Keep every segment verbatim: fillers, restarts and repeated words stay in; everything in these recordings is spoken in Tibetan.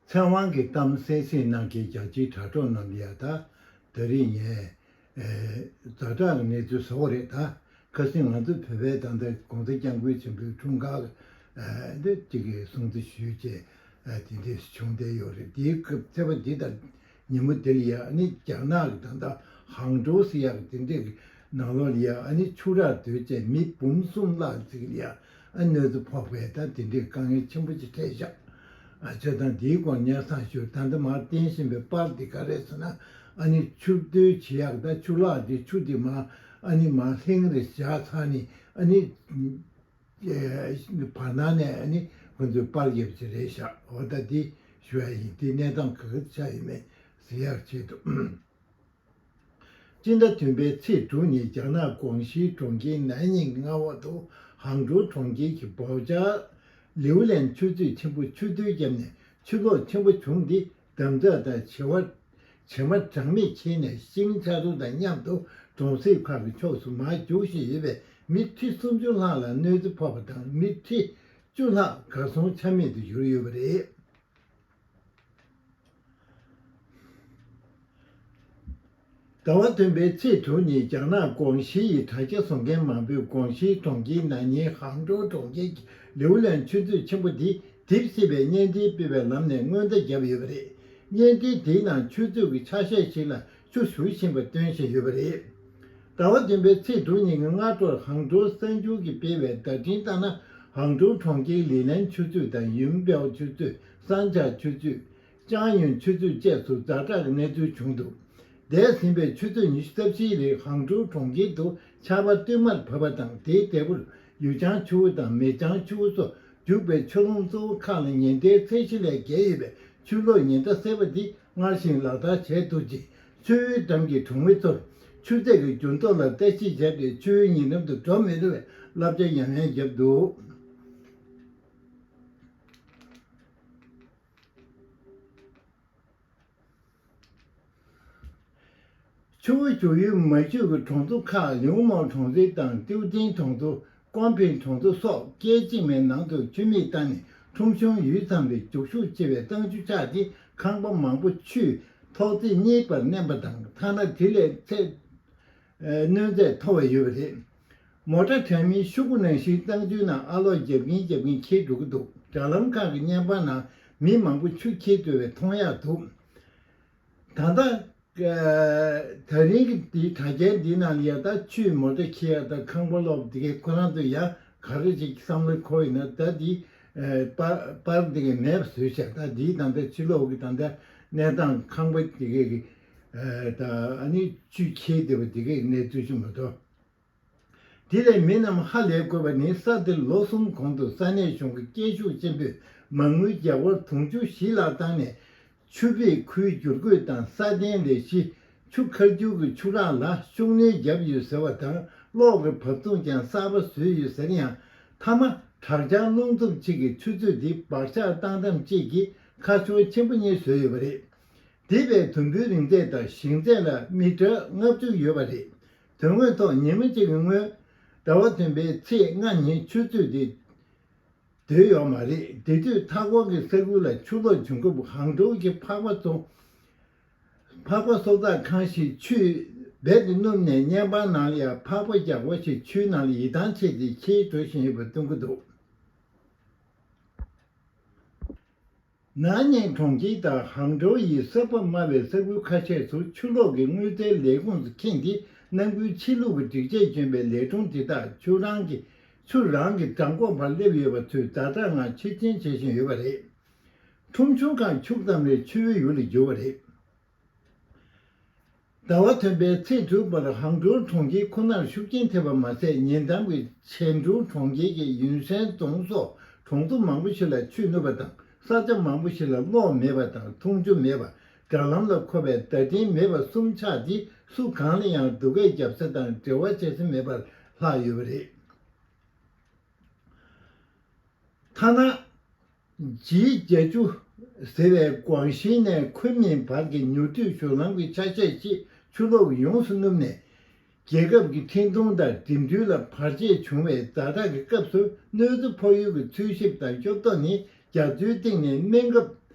ཚེ་དབང་གི་གཏམ་གསན་གཟིགས་གནང་མཁན་རྒྱ་ཆེའི་དྲ་གྲོགས་རྣམས་ལ་ཡ་ད། ད་རེས་ངས་ཨེ་ཛ་དྲག་གི་གནས་ཚུལ་བཟོ་བ་རེད་ད། ཁ་སང་ང་ཚོ་བོད་པའི་ད་ལྟ་༸གོང་ས་༸སྐྱབས་མགོན་ཆེན་པོའི་འཁྲུངས་སྐར་ཨེ་འདི་གཅིག་གི་སྲུང་བརྩི་ཞུས་བྱས་ཨེ་དེ་འདྲས་བྱུང་བསྡད་ཡོད་རེད། དེའི་སྐབས་ཚེས་པ་འདི་དང་ཉིན་མོ་འདི་ལ་ཡ་ཨ་ནི་རྒྱ་ནག་གི་ད་ལྟ་ཧང་ཀྲོའུ་ཟེར་ཡག་གི་དེ་འདྲས་ཀྱི་ནང་ལོགས་ལ་ཡ་ཨ་ནི་ཆུ་རགས་བརྡོལ་བྱས་མི་འབུམ་གསུམ་ལྷག་ཅིག་ལ་ཡ་ཨ་གནོད་འཚེ་ཕོག་པས་ད་དེ་འདྲས་དཀའ་ངལ་ཆེན་པོ་ཅིག་འཕྲད་བཞག་ཨ་བྱས་ཙང་དེའི་སྐོར་སྙན་སེང་ཞུ། ད་ལྟ་མར་བསྟན་བཞིན་པའི་པར་འདི་ག་རེ་ཟེར་ན་ཨ་ནི་ཆུ་བརྡོལ་བྱེད་ཡག་ད་ཆུ་ལྷགས་འདི་ཆུ་འདི་མར་ཨ་ནི་མར་ལྷིང་རེ་བཞག་ཚར་ནས་ཨ་ནི་བར་སྣང་ནས་ཨ་ནི་ཁོ་ཚོས་པར་བརྒྱབ་ཀྱི་རེད་ཤག་འོ་ད་འདི་ཞུ་ཡ་ཡིན། འདི་གནས་སྟངས་ག་གི་ཆ་ཡིན་མིན་ཟེར་ཡག་ཆེད་དུ། སྤྱི་ཟླ་བདུན་པའི་ཚེས་དྲུག་ཉིན་རྒྱ་ནག་ཀོང་ཞིའི་གྲོང་ཁྱེར་ནན་ཉིང་གི་མངའ་འོག་ཏུ་ཧང་ཀྲོའུ་གྲོང་ཁྱེར་གྱི་བའོ་ཅཱ་ལིའུ་ལན་ཆུ་མཛོད་ཆེན་པོ་ཆུ་རྡོལ་བརྒྱབ་ནས་ཆུ་ལོག་ཆེན་པོ་བྱུང་སྟེ་འདམ་རྫབ་དང་བྱེ་བ་བྱེ་མ་གྲངས་མེད་འཁྱིལ་ནས་ཤིང་ཆག་འཐུག་དང་མཉམ་དུ་གྲོང་གསེབ་ཁག་གི་ཕྱོགས་སུ་མར་རྒྱུག་བཞིན་ཡོད་པས་མི་ཁྲི་སུམ་ཅུ་ལྷག་ལ་གནོད་འཚེ་ཕོག་པ་དང་མི་ཁྲི་བཅུ་ལྷག་གར་སོང་ཆ་མེད་དུ་གྱུར་ཡོད་པ་རེད། ཟླ་བ་བདུན་པའི་ཚེས་དྲུག་ཉིན་རྒྱ་ནག་ཀོང་ཞི་ཡི་དྲ་རྒྱ་བཟོ་མཁན་མང་པོས་ཀོང་ཞིའི་གྲོང་ཁྱེར་ནན་ཉིང་ཧང་ཀྲོའུ་གྲོང་ཁྱེར་གྱི་ལིའུ་ལན་ཆུ་མཛོད་ཆེན་པོ་འདི་རྡིབ་སྲིད་པའི་གཉེན་སྒྲིག་སྤེལ་བའི་ལམ་ནས་སྔོན་བརྡ་བརྒྱབ་ཡོད་པ་རེད། གཉེན་སྒྲིག་དེའི་ནང་ཆུ་མཛོད་ཀྱི་ཆ་ཤས་ཤིག་ལ་ཆུ་ཞུགས་བཞིན་པ་སྟོན་བཞིན་ཡོད་པ་རེད། ཟླ་བ་བདུན་པའི་ཚེས་དྲུག་ཉིན་གྱི་སྔ་དྲོར་ཧང་ཀྲོའུ་གསར་འགྱུར་གྱིས་སྤེལ་བའི་བརྡ་འཕྲིན་ལྟར་ན། ཧང་ཀྲོའུ་གྲོང་ཁྱེར་ལི་ལན་ཆུ་མཛོད་དང་ཡུན་པའོ་ཆུ་མཛོད། སན་ཅཱ་ཆུ་མཛོད། ཅང་ཡུན་ཆུ་མཛོད་བཅས་སུ་ཛ་དྲག་གི་གནས་ཚུལ་བྱུང་འདུག་འདས་ཟིན་པའི་ཆུ་ཚོད་ཉི་ཤུ་རྩ་བཞིའི་རིང་ཧང་ཀྲོའུ་གྲོང་ཁྱེར་དུ་ཆར་པ་བསྟུད་མར་བབས་པ་དང་དེའི་འབྲས་བུར་ཡུས་ཅང་ཆུ་བོ་དང་མེ་ཅང་ཆུ་བོ་སོགས་རྒྱུག་པའི་ཆུ་ཀླུང་གཙོ་བོ་ཁག་ལ་ཉེན་བརྡའི་ཚད་གཞི་ལས་བརྒལ་ཡོད་པས་ཆུ་ལོག་ཉེན་བརྡ་གསར་པ་འདི་སྔར་བཞིན་ལག་བསྟར་བྱས་འདུག་ཅིང་ཆུ་བོའི་འགྲམ་གྱི་གྲོང་མི་ཚོར་ཆུ་ཚད་ཀྱི་འགྱུར་ལྡོག་ལ་ལྟ་ཞིབ་བྱས་ཏེ་ཆུ་བོའི་ཉེ་འགྲམ་དུ་འགྲོ་མི་རུང་བའི་བསླབ་བྱ་ཡང་ཡང་བརྒྱབ་འདུག་ཆུ་བོ་རྒྱུག་ཡུལ་མ་ཆུ་གི་གྲོང་ཚོ་ཁག་ལིའུ་མའོ་གྲོང་ཚོ་དང་ཏིའུ་ཏིང་གྲོང་ཚོ། ཀོང་ཕིང་གྲོང་ཚོ་སོགས་སྐད་གཅིག་མའི་ནང་དུ་ཆུ་མིག་བཏང་ནས་ཁྲོམ་གཞུང་ཡུད་ཙམ་རེ་རྒྱུག་ཤུགས་ཆེ་བའི་གཏང་ཆུ་ཆགས་ཏེ་ཁང་པ་མང་པོ་ཆུས་ཐོག་བརྩེགས་གཉིས་བར་མནན་པ་དང་ཐ་ན་དེ་ལས་ཚད་གནོད་འཚེ་མཐོ་བ་ཡོད་པ་རེད། མོ་ཊ་དྲ་མིན་ཤོག་གུ་ནང་བཞིན་གཏང་ཆུའི་ནང་ཨ་ལོག་རྒྱབ་ཀྱིན་རྒྱབ་ཀྱིན་འཁྱིལ་འགྲོ་གི་འདུག་དྲ་ལམ་ཁག་གི་བརྙན་པར་ནང་མི་མང་པོ་ཆུ་འཁྱིལ་འགྲོ་བའི་མཐོང་ཡག་འདུག་ད་ལྟ་ད་རིང་གི་འདི་དྲ་རྒྱའི་འདི་ནང་ལ་ཡ་ད་ཆུས་མོ་ཊ་འཁྱེར་ཡ་ད་ཁང་པ་སློག་འདི་གའི་ཁོ་རང་ཚོ་ཡ་ག་རེ་ཅིག་བསམ་བློ་འཁོར་ཡིན་ན་ད་འདི་པར་པར་འདི་གའི་མེད་པ་བཟོས་བྱས་ད་འདིའི་ད་ལྟ་ཕྱི་ལོགས་ཀྱི་ད་ལྟ་གནས་སྟངས་ཁང་པ་འདི་གའི་གི་ད་ཨ་ནི་ཆུས་འཁྱེར་བསྡད་པ་འདི་གའི་གནས་ཚུལ་ཞིག་མ་གཏོགས། དེ་ལས་མི་རྣམས་ཧ་ལས་དགོས་པ་ནི་ས་དེར་ལོ་གསུམ་གོང་དུ་ས་གནས་གཞུང་གི་སྐད་ཤུགས་ཆེན་པོས་མ་དངུལ་རྒྱ་གར་དུང་ཕྱུར་བཞི་ལྷག་བཏང་ནས་ཆུ་བེད་ཁུལ་བསྒྱུར་བཀོད་དང་སྲ་བརྟན་ལས་གཞི། ཆུ་ཁ་རྒྱུག་གི་ཆུ་རགས་ལ་ཤུགས་སྣོན་བརྒྱབ་ཡོད་ཟེར་བ་དང་གློག་གི་བབས་ཚུགས་ཀྱང་གསར་པ་བཟོས་ཡོད་ཟེར་ཡང་མཐའ་མ་བྲག་ཆར་རླུང་འཚུབ་ཅིག་གིས་ཆུ་མཛོད་འདི་འབག་ཆག་བཏང་ཐབས་ཅིག་གིས་ཁ་ཕྱོགས་ཆེན་པོ་གཉིས་བཟོས་ཡོད་པ་རེད། དེ་བས་དུམ་བུའི་རིང་ཚད་དང་ཞེང་ཚད་ལ་མི་ཊར་ལྔ་བཅུ་ཡོད་པ་རེད། དོན་དངོས་ཐོག་ཉིན་མོ་གཅིག་གི་སྔོན། ཟླ་བ་བདུན་པའི་ཚེས་ལྔ་ཉིན་ཆུ་ཚོད་དེ་སྡོད་ཡོད་མ་རེད། དེ་དུས་མཐའ་འཁོར་གྱི་ས་ཁུལ་ལ་ཆུ་ལོག་བྱུང་སྐབས་ཧང་ཀྲོའུ་གི་འཕགས་པ་ཚོ། འཕགས་པ་གསོ་ཚགས་ཁང་ཞིག་ཆུས་རྦད་དེ་བསྣུབས་ནས་བརྙན་པར་ནང་ལ་ཡང་འཕགས་པ་རྒྱགས་པ་ཞིག་ཆུའི་ནང་ལ་ཡིད་ཐང་ཆད་དེ་འཁྱིལ་འགྲོ་བཞིན་ཡོད་པ་སྟོན་གྱི་འདུག་ན་ནིང་གྲོང་ཁྱེར་དང་ཧང་ཀྲོའུ་ཡི་ས་བབ་དམའ་བའི་ས་ཁུལ་ཁ་ཤས་སུ་ཆུ་ལོག་གི་དངུལ་རྩའི་ལས་ཁུངས་སུ་ཁེངས་ཏེ་ནང་ཁུལ་ཕྱི་ལུགས་ཀྱི་སྒྲིག་ཆས་གྱོན་པའི་ལས་སྒྲུང་དེ་དག་ཆུ་རང་གི་ཆུ་རང་གི་བྲང་ཁོག་བར་སླེབས་ཡོད་པ་ཚོས་ཛ་དྲག་ངང་ཕྱིར་འཐེན་བྱེད་བཞིན་ཡོད་པ་རེད། ཁྲོམ་གཞུང་ཁག་འཁྱུག་ཙམ་རེ་ཆུ་བོའི་ཡུལ་ལ་གྱུར་བ་རེད། ཟླ་བ་ཐོན་པའི་ཚེས་དྲུག་པར་ཧང་ཀྲོའུ་གྲོང་ཁྱེར་ཁོ་ནར་ཤུགས་རྐྱེན་ཐེབས་པ་མ་ཟད་ཉེ་འགྲམ་གྱི་ཆན་ཀྲུའུ་གྲོང་ཁྱེར་གྱི་ཡུན་ཧྲན་རྫོང་སོགས་གྲོང་ཚོ་མང་པོ་ཞིག་ལ་ཆུས་བསྣུབས་པ་དང་ས་ཆ་མང་པོ་ཞིག་ལ་གློག་མེད་པ་དང་འཐུང་ཆུ་མེད་པ། དྲ་ལམ་ལ་མཁོ་བའི་བརྡ་འཕྲིན་མེད་པ་གསུམ་ཆགས་ཏེ་སུ་གང་ལ་ཡང་སྡུག་སྐད་རྒྱབ་ས་དང་འབྲེལ་བ་བྱེད་ས་མེད་པར་ལྷག་ཡོད་པ་རེད། ཐ་ན། ཇི་བརྒྱད་ཅུ་ཟེར་བའི་ཀོང་ཞི་ནས་ཁུན་མིང་བར་གྱི་མྱུར་མཐུད་གཞུང་ལམ་གྱི་ཆ་ཤས་ཤིག་ཆུ་ལོག་ཡོངས་སུ་བསྣུབས་ནས། རྒྱལ་ཁབ་ཀྱི་འཕྲིན་གཏོང་དང་འགྲིམ་འགྲུལ་ལ་བར་ཆད་བྱུང་བའི་ཛ་དྲག་གི་སྐབས་སུ་གནོད་འཚེ་ཕོག་ཡུལ་གྱི་འཚོལ་ཞིབ་དང་སྐྱོབ་ཐབས་ནི་རྒྱ་མཚོའི་གཏིང་ནས་སྨན་ཁབ་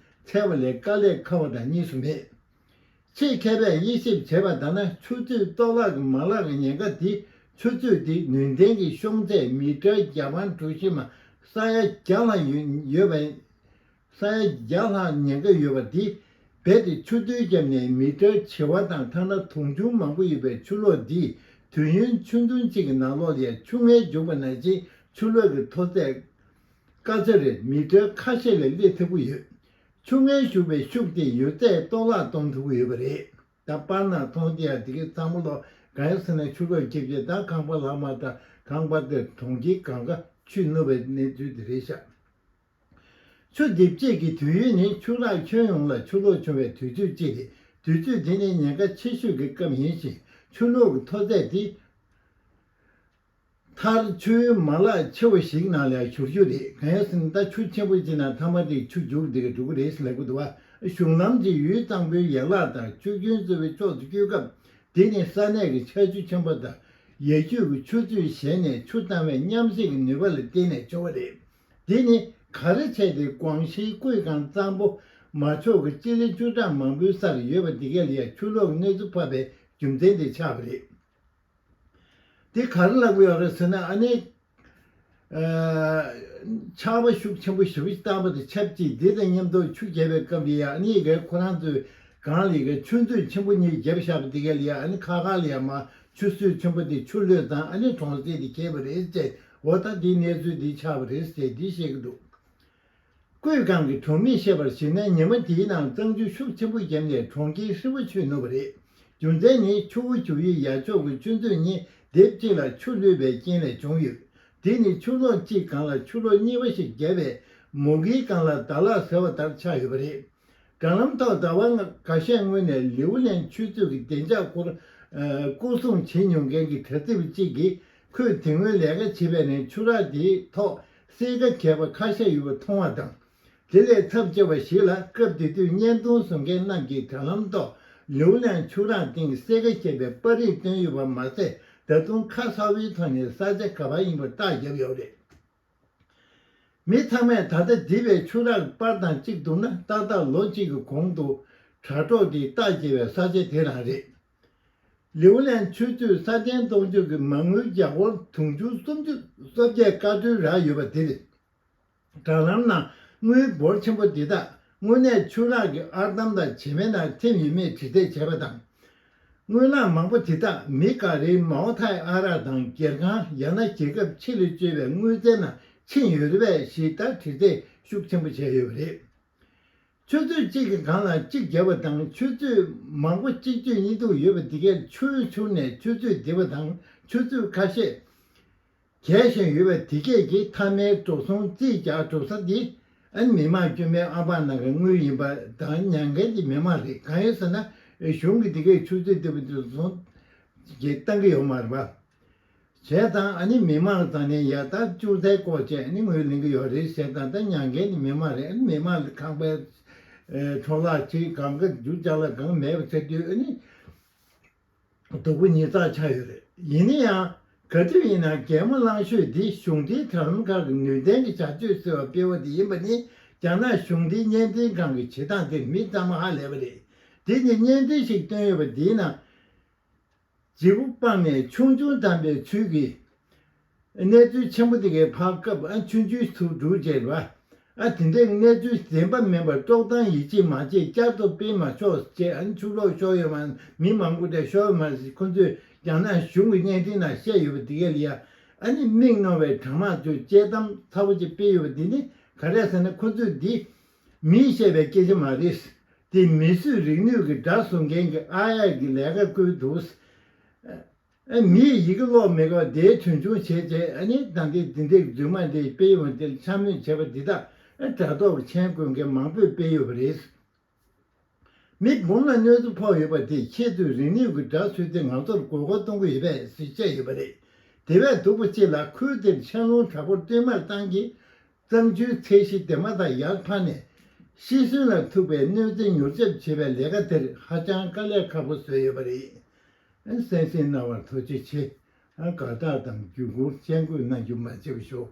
འཚལ་བ་ལས་དཀའ་ལས་ཁག་པ་དང་གཉིས་སུ་མེད། ཆེད་མཁས་པས་དབྱེ་ཞིབ་བྱས་པ་ལྟར་ན། ཆུ་མཛོད་གཏོར་བརླག་གི་མ་ལག་གི་ཉེན་ཁ་འདི། ཆུ་མཛོད་འདི་ནུས་ལྡན་གྱི་ཤོང་ཚད་མི་ཊར་བརྒྱ་དང་གྲུ་བཞི་མ་ས་ཡ་བརྒྱ་ལྷག་ཡོད་ཡོད་པ། ས་ཡ་བརྒྱ་ལྷག་ཉེན་ཁ་ཡོད་པ་འདི་རྦད་དེ་ཆུ་རྡུལ་བརྒྱབ་ནས་མི་ཊར་བྱེ་བ་དང་ཐ་ན་དུང་ཕྱུར་མང་པོ་ཡོད་པའི་ཆུ་ལོག་འདིས་དུས་ཡུན་ཆུ་ཐུང་གཅིག་གི་ནང་ལོགས་ལ་ཡང་ཆུ་ངལ་འཇུག་པ་ནང་བཞིན་ཆུ་ལོག་གི་མཐོ་ཚད་དཀའ་ཚེགས་རེ་མི་ཊར་ཁ་ཤས་ལ་སླེབས་ཐུབ་ཀྱི་ཡོད། ཆུ་ངལ་ཞུགས་པའི་ཤུགས་དེས་ཡོད་ཚད་གཏོར་བརླག་གཏོང་ཐུབ་ཀྱི་ཡོད་པ་རེད། ད་པར་ནང་མཐོང་དེ་ཡང་དེ་གའི་ཚང་མ་ལོ་གང་ཡང་ཟེར་ན་ཆུ་ལོག་ཁྱེར་རྗེས་ད་ཁང་པ་ལྷག་མ་དང་ཁང་པ་དེ་གྲོང་ཁྱེར་གང་ག་ཆུས་བསྣུབས་པའི་གནས་ཚུལ་དེ་རེད་ཤག་ཆུ་འདེབས་བྱེད་ཀྱི་དུས་ཡུན་ནི་ཆུ་རགས་ཁྱོན་ཡོངས་ལ་ཆུ་ལོག་བྱུང་བའི་དུས་ཚོད་ཅིག་རེད། དུས་ཚོད་འདི་ནི་ཉེན་ཁ་ཆེ་ཤོས་ཀྱི་སྐབས་ཡིན་ཞིང་། ཆུ་ལོག་གི་མཐོ་ཚད་དེ་མཐར་ཆུའི་མ་ལག་ཆེ་བ་ཞིག་ནང་ལ་བཞུར་རྒྱུ་རེད། གང་ཡིན་ཟེར་ན་ད་ཆུ་ཆེན་པོ་ཅིག་ནང་ཐ་མ་དེ་ཆུ་རྒྱུག་འདི་ག་འགྲོ་གི་རེད་ཟེར་ལབ་གི་འདུག་བ། གཞུང་ལམ་གྱི་ཡུལ་གཙང་པོའི་ཡན་ལག་དང་ཆུ་རྒྱུན་གཙོ་བོའི་ཕྱོགས་སུ་སྐྱོད་སྐབས། དེ་ནི་ས་གནས་ཀྱི་ཆར་ཆུ་ཆེན་པོ་དང་ཡ་ཆུ་གི་ཆུ་ཚོད་གཞན་ནས་ཆུ་བཏང་བའི་མཉམ་བཞག་གི་ནུས་པ་ལ་བརྟེན་ནས་བྱུང་བ་རེད། འདི་ནི་ག་རེ་བྱས་ཏེ་ཀོང་ཞིའི་ཀུའེ་ཀང་གཙང་པོ་མ་ཕྱོགས་ཀྱི་སྤྱི་ལེ་བཅུ་ཕྲག་མང་པོའི་སར་ཡོད་པ་འདི་གས་ལ་ཡང་ཆུ་ལོག་གནོད་འཚེ་ཕོག་པའི་རྒྱུ་མཚན་དེ་ཆགས་པ་རེད། འདི་ག་རེ་ལབ་ཀྱི་ཡོད་རེད་ཟེར་ན། ཨ་ནི། ཨ། ཆར་པ་ཤུགས་ཆེན་པོ་ཞེ་པོ་ཞིག་བཏང་བ་དང་ཆབས་ཅིག་འདི་དང་མཉམ་དུ་ཆུ་རྒྱབ་པའི་སྐབས་ལ་ཡང་ཨ་ནི་ཡི་གེ་ཁོ་རང་ཚོའི་སྒང་ལ་ཡི་གེ་ཆུ་མཛོད་ཆེན་པོ་གཉིས་བརྒྱབ་བཞག་པ་འདི་གས་ལ་ཡང་ཨ་ནི་ཁ་ཁ་ལ་ཡང་མ་ཆུ་མཛོད་ཆེན་པོ་དེ་ཆུ་ལོག་ཙང་ཨ་ནི་གྲོང་གསེབ་དེ་ཁེལ་བ་རེད་ཅེས། འོ་ད་འདིའི་གནས་ཚུལ་འདི་ཆགས་པ་རེད་ཅེས་འདི་བཤད་ཀྱི་འདུག་ཀུའེ་ཀང་གི་གྲོང་མིས་བཤད་པར་གཞིགས་ན། ཉི་མ་དེའི་ནང་གཙང་ཆུ་ཤུགས་ཆེན་པོ་བརྒྱབ་ནས་གྲོང་ཁྱེར་ཧྲིལ་པོ་ཆུས་ནུབ་པ་རེད། རྒྱུ་མཚན་ནི་ཆུ་བོ་རྒྱུག་ཡུལ་ཡ་ཕྱོགས་ཀྱི་ཆུ་མཛོད་གཉིས་སྡེབ་གཅིག་ལ་ཆུ་ལུད་པའི་རྐྱེན་ལས་བྱུང་ཡོད། དེ་ནི་ཆུ་ལོག་གཅིག་སྒང་ལ་ཆུ་ལོག་གཉིས་པ་ཞིག་བརྒྱབ་པས་མུ་གེའི་སྒང་ལ་ཟླ་ལག་ཟེར་བ་ལྟར་ཆགས་ཡོད་པ་རེད། དྲ་ལམ་ཐོག་ཟླ་བ་ཁ་ཤས་སྔོན་ནས་ལིའུ་ལན་ཆུ་མཛོད་ཀྱི་བདེ་འཇགས་སྐོར་སྐོར་སྲུང་བྱེད་མྱོང་མཁན་གྱི་དྲ་ཚིགས་པ་གཅིག་གིས། ཁོས་དེ་སྔོན་ལས་ཀ་བྱེད་པའི་རིང་ཆུ་རགས་དེའི་ཐོག་སེར་ཀ་བརྒྱབ་པ་ཁ་ཤས་ཡོད་པ་མཐོང་བ་དང་། དེ་ལས་ཚབས་ཆེ་བ་ཞིག་ལ། སྐབས་དེ་དུས་བརྙན་ཐུང་བཟོ་མཁན་རྣམས་ཀྱིས་དྲ་ལམ་ཐོག་ལིའུ་ལན་ཆུ་རགས་སྟེང་སེར་ཀ་བརྒྱབ་པའི་པར་རིས་བཏོན་ཡོད་པ་མ་ཟད། ད་དུང་ཁ་གསལ་བོའི་ཐོག་ནས་ས་ཆ་ག་པར་ཡིན་པར་རྟགས་བརྒྱབ་ཡོད་རེད། མི་ཚང་མས་ད་ལྟ་བསྡད་པའི་ཆུ་རགས་པར་དང་གཅིག་བསྡུར་ན། ཏག་ཏག་ལོ་གཅིག་གི་གོང་དུ་དྲ་གྲོགས་དེས་རྟགས་བརྒྱབ་པའི་ས་ཆ་དེ་རང་རེད། ལིའུ་ལན་ཆུ་མཛོད་སྲ་བརྟན་གཏོང་ཕྱོགས་ཀྱི་མ་དངུལ་རྒྱ་སྒོར་དུང་ཕྱུར་སུམ་ཅུ་སོ་བརྒྱད་བཀའ་འཁྲོལ་རག་ཡོད་པ་དེ་རེད། དྲ་ལམ་ནང་དངུལ་འབོར་ཆེན་པོ་འདི་དག་དངོས་གནས་ཆུ་རགས་ཀྱི་ཨར་འདམ་དང་བྱེ་མའི་ནང་ཐིམ་ཡོད་མེད་དྲི་རྩད་བྱས་པ་དང་། དངུལ་ལག་མང་པོ་དེ་དག་མི་ག་རེའི་མའོ་ཐའི་ཨ་རག་དང་སྒེར་ཁང་ཡང་ན་རྒྱལ་ཁབ་ཕྱི་ལ་བཅོལ་བའི་དངུལ་རྩའི་ནང་ཕྱིན་ཡོད་རེད་པས་ཞེས་ད་དྲི་རྩད་ཤུགས་ཆེན་པོ་བྱས་ཡོད་པ་རེད། ཆུ་ཚོད་གཅིག་གི་སྒང་ལ་གཅིག་བརྒྱབ་པ་དང་ཆུ་ཚོད་མང་པོ་གཅིག་གཅིག་གཉིས་འདུག་ཡོད་པ་འདི་གས་ཆུ་འཕྱུར་ནས་ཆུ་ཚོད་འདི་པ་དང་ཆུ་ཚོད་ཁ་ཤས་གས་བཞིན་ཡོད་པ་འདི་གས་ཀྱི་མཐའ་མའི་འགྲོ་སོང་རྩིས་རྒྱག་འགྲོ་ས་འདི་ཨ་ནི་མི་མང་དཀྱུས་མའི་ཨ་ཕ་ནང་གི་དངུལ་ཡིན་པ་དང་ཉར་མཁན་དེ་མི་མང་རེད། གང་ཡིན་ཟེར་ན་གཞུང་གི་འདི་གས་ཆུ་ཚོད་འདི་པ་འགྲོ་སོང་གི་བཏང་གི་ཡོད་མ་རེད་པ། བྱས་ཙང་ཨ་ནི་མི་མང་ཚང་ནས་ཡ་ད་ཅུང་ཟད་ལྐོག་བྱས་ཨ་ནི་དངུལ་ལེན་གི་ཡོད་རེད་ཟེར་ཙང་ད་ཉར་མཁན་ནི་མི་མང་རེད། ཨ་ནི་མི་མང་ལ་ཁང་པའི་འཕྲོ་བརླག་བྱས་གང་ག་རྒྱུ་ཅ་ལག་གང་མེད་པ་ཚེ་དུས་ཨ་ནི་སྡུག་པོ་ཉིས་བརྩེགས་ཆགས་ཡོད་རེད། ཡིན་ན་ཡང་ག་དུས་ཡིན་ན་གད་མོ་ལངས་ཤོས་འདི་གཞུང་འབྲེལ་དྲ་ལམ་ཁག་གི་ནུས་ལྡན་གྱི་བྱ་སྤྱོད་ཟེར་བ་སྤེལ་བ་དེ་ཡིན་པ་ནི་རྒྱ་ནག་གཞུང་འབྲེལ་བརྙན་འཕྲིན་ཁང་གི་བྱེད་སྟངས་དེ་མི་ཚང་མ་ཧ་ལས་པ་རེད། དེ་ནི་བརྙན་འཕྲིན་ཞིག་བཏོན་ཡོད་པ་འདིའི་ནང་། བརྗེ་པོ་སྤངས་ནས་ཆུང་ཆུང་བདམས་པའི་ཚུལ་གྱིས། གནས་ཚུལ་ཆེན་པོ་དེ་གའི་ཕར་བཀབ་ཨ་ཆུང་ཆུང་ཚུར་སྒྲུག་བྱས་པ། ཨ་དེ་འདྲའི་གནས་ཚུལ་བདེན་པ་མིན་པར་དཀྲོག་གཏམ་ཡིད་ཆེས་མ་བྱེད་བསྐྱར་དུ་སྤེལ་མ་ཆོག་ཅེས་ཨ་ནི་ཆུ་ལོག་ཤོར་ཡོད་མ་མི་མང་པོ་འདྲ་ཤོར་ཡོད་མ་རེད། ཁོ་ཚོས་རྒྱ་ནག་གཞུང་གི་བརྙན་འཕྲིན་ནང་བཤད་ཡོད་པ་དེ་གའི་ལ་ཡ་ཨ་ནི་མིག་རྣོ་བའི་དྲ་དམངས་ཚོས་དཔྱད་གཏམ་ཚ་བོ་ཅིག་སྤེལ་ཡོད་པ་འདི་ནི་ག་རེ་ཟེར་ན་ཁོ་ཚོས་འདི་མིས་བཤད་པའི་སྐད་ཆ་མ་རེད། དེ་མིས་བཟོས་རིག་ནུས་ཀྱི་དགྲ་བཟོ་མཁན་གྱི་ཨ་ཡ་གི་ལས་ཀ་བཀོལ་འདུག་ཨ་མིས་ཡི་གེ་ཀློག་མི་དགོས་དེའི་དོན་ཆུང་བྱས་རྗེས་ཨ་ནི་ད་འདི་འདི་འདྲའི་རྫུན་མ་འདི་སྤེལ་ཡོང་དེ་འཕྱ་སྨོད་བྱས་པ་འདི་དག་ཨ་དྲ་ཐོག་གི་མཆན་བཀོད་མཁན་མང་པོས་སྤེལ་ཡོད་པ་རེད། མི་འབུམ་ལ་གནོད་འཚེ་ཕོག་ཡོད་པ་དེ་ཁྱེད་ཚོས་རིག་ནུས་ཀྱི་དགྲ་བཟོས་ཏེ་ང་ཚོར་མགོ་སྐོར་གཏོང་གི་ཡོད་པས་ཟེར་བཤད་ཡོད་པ་རེད། དེ་བས་སྡུག་པ་ཅིག་ལ་ཁུལ་དེར་ཆར་རླུང་དྲག་པོར་བསྟུད་མར་བཏང་གིས། གཙང་ཆུའི་ཚད་གཞི་དེ་མ་ཐག་ཡར་འཕར་ནས་ཤི་གསོན་ལ་ཐུག་པའི་གནོད་འཚེ་མྱུར་སྐྱོབ་བྱེད་པའི་ལས་ཀ་དེར་ཧ་ཅང་དཀའ་ལས་ཁག་པོ་བཟོས་ཡོད་པ་རེད། གསན་གཟིགས་གནང་བར་ཐུགས་རྗེ་ཆེ། དགའ་རྟགས་དང་བརྒྱུད་སྐུར་སྤྱན་འགུལ་གནང་རྒྱུ་མ་བརྗེད་པ་ཞུ།